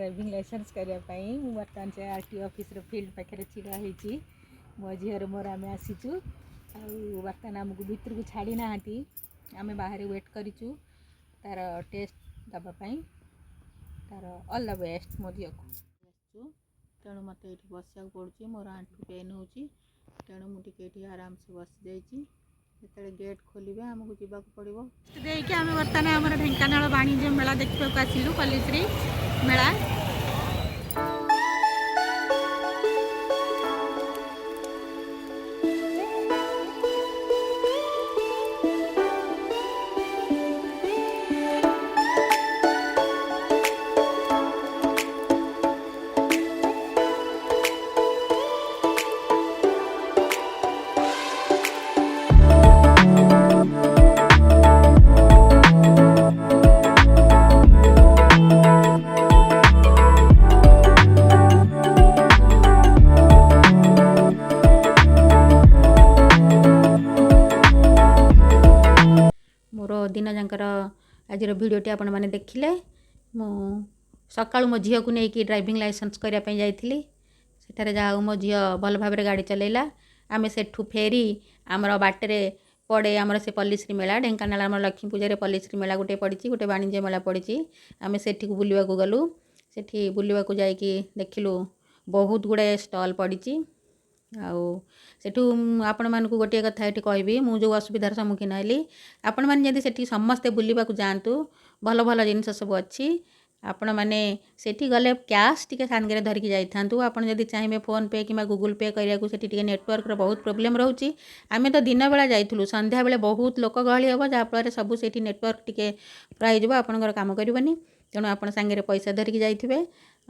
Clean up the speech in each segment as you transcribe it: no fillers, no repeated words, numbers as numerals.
Driving licence କରିବା ପାଇଁ। ମୁଁ ବର୍ତ୍ତମାନ ସେ ଆର ଟି ଅଫିସର ଫିଲ୍ଡ ପାଖରେ ଛିଡ଼ା ହେଇଛି। ମୋ ଝିଅର ମୋର ଆମେ ଆସିଛୁ ଆଉ ବର୍ତ୍ତମାନ ଆମକୁ ଭିତରକୁ ଛାଡ଼ି ନାହାନ୍ତି। ଆମେ ବାହାରେ ୱେଟ୍ କରିଛୁ ତାର ଟେଷ୍ଟ ଦେବା ପାଇଁ। ତାର ଅଲ୍ the best ମୋ ଝିଅକୁ। ଆସିଛୁ, ତେଣୁ ମୋତେ ଏଇଠି ବସିବାକୁ ପଡ଼ୁଛି। ମୋର ଆଣ୍ଠୁ ପେନ୍ ହେଉଛି, ତେଣୁ ମୁଁ ଟିକେ ଏଇଠି ଆରାମସେ ବସିଯାଇଛି। ଯେତେବେଳେ ଗେଟ୍ ଖୋଲିବେ, ଆମକୁ ଯିବାକୁ ପଡ଼ିବ। ଦେଇକି ଆମେ ବର୍ତ୍ତମାନ ଆମର ଢେଙ୍କାନାଳ ବାଣିଜ୍ୟ ମେଳା ଦେଖିବାକୁ ଆସିଲୁ, ପଲ୍ଲୀଶ୍ରୀ ମେଳା। ମୋର ଦିନ ଯାକର ଆଜିର ଭିଡ଼ିଓଟି ଆପଣମାନେ ଦେଖିଲେ। ମୁଁ ସକାଳୁ ମୋ ଝିଅକୁ ନେଇକି ଡ୍ରାଇଭିଂ ଲାଇସେନ୍ସ କରିବା ପାଇଁ ଯାଇଥିଲି। ସେଠାରେ ଯାହା ହଉ, ମୋ ଝିଅ ଭଲ ଭାବରେ ଗାଡ଼ି ଚଲେଇଲା। ଆମେ ସେଠୁ ଫେରି ଆମର ବାଟରେ ପଡ଼େ ଆମର ସେ ପଲ୍ଲୀଶ୍ରୀ ମେଳା। ଢେଙ୍କାନାଳ ଆମର ଲକ୍ଷ୍ମୀ ପୂଜାରେ ପଲ୍ଲୀଶ୍ରୀ ମେଳା ଗୋଟେ ପଡ଼ିଛି, ଗୋଟେ ବାଣିଜ୍ୟ ମେଳା ପଡ଼ିଛି। ଆମେ ସେଠିକୁ ବୁଲିବାକୁ ଗଲୁ। ସେଠି ବୁଲିବାକୁ ଯାଇକି ଦେଖିଲୁ, ବହୁତ ଗୁଡ଼ାଏ ଷ୍ଟଲ୍ ପଡ଼ିଛି। ଆଉ ସେଠୁ ଆପଣମାନଙ୍କୁ ଗୋଟିଏ କଥା ଏଠି କହିବି, ମୁଁ ଯେଉଁ ଅସୁବିଧାର ସମ୍ମୁଖୀନ ହେଲି, ଆପଣମାନେ ଯଦି ସେଠି ସମସ୍ତେ ବୁଲିବାକୁ ଯାଆନ୍ତୁ, ଭଲ ଭଲ ଜିନିଷ ସବୁ ଅଛି। ଆପଣମାନେ ସେଠି ଗଲେ କ୍ୟାସ୍ ଟିକେ ସାଙ୍ଗରେ ଧରିକି ଯାଇଥାନ୍ତୁ। ଆପଣ ଯଦି ଚାହିଁବେ ଫୋନ୍ପେ କିମ୍ବା ଗୁଗୁଲ୍ ପେ କରିବାକୁ, ସେଠି ଟିକେ ନେଟୱାର୍କର ବହୁତ ପ୍ରୋବ୍ଲେମ୍ ରହୁଛି। ଆମେ ତ ଦିନବେଳା ଯାଇଥିଲୁ, ସନ୍ଧ୍ୟାବେଳେ ବହୁତ ଲୋକ ଗହଳି ହେବ, ଯାହାଫଳରେ ସବୁ ସେଇଠି ନେଟୱାର୍କ ଟିକେ ପୁରା ହେଇଯିବ, ଆପଣଙ୍କର କାମ କରିବନି। ତେଣୁ ଆପଣ ସାଙ୍ଗରେ ପଇସା ଧରିକି ଯାଇଥିବେ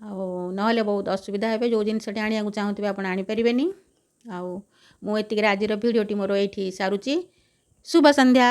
ଆଉ ନହେଲେ ବହୁତ ଅସୁବିଧା ହେବେ। ଯେଉଁ ଜିନିଷଟି ଆଣିବାକୁ ଚାହୁଁଥିବେ, ଆପଣ ଆଣିପାରିବେନି। ଆଉ ମୁଁ ଏତିକିରେ ଆଜିର ଭିଡ଼ିଓଟି ମୋର ଏଇଠି ସାରୁଛି। ଶୁଭ ସନ୍ଧ୍ୟା।